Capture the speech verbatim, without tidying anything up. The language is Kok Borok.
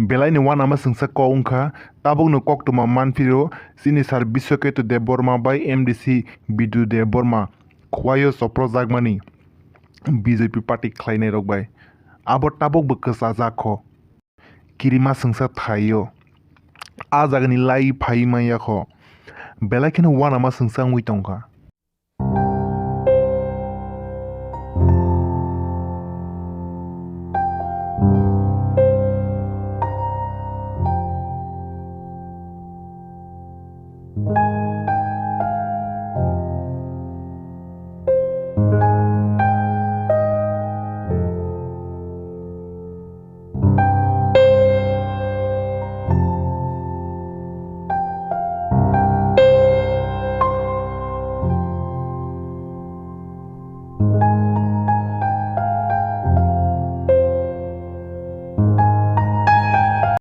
Belaini uanama sengsa kok wngkha, tabukno koktwma manphiro chini Sir Biswaketu Debbarma bai M D C Bidu Debbarma khwlaio choprojakmani B J P party khlainairok bai. Abo tabukbo kwchajak kho. Kirima sengsa thaio. A jagani lai phai manya kho. Belai kheno uanama sengsa wngwi tongkha.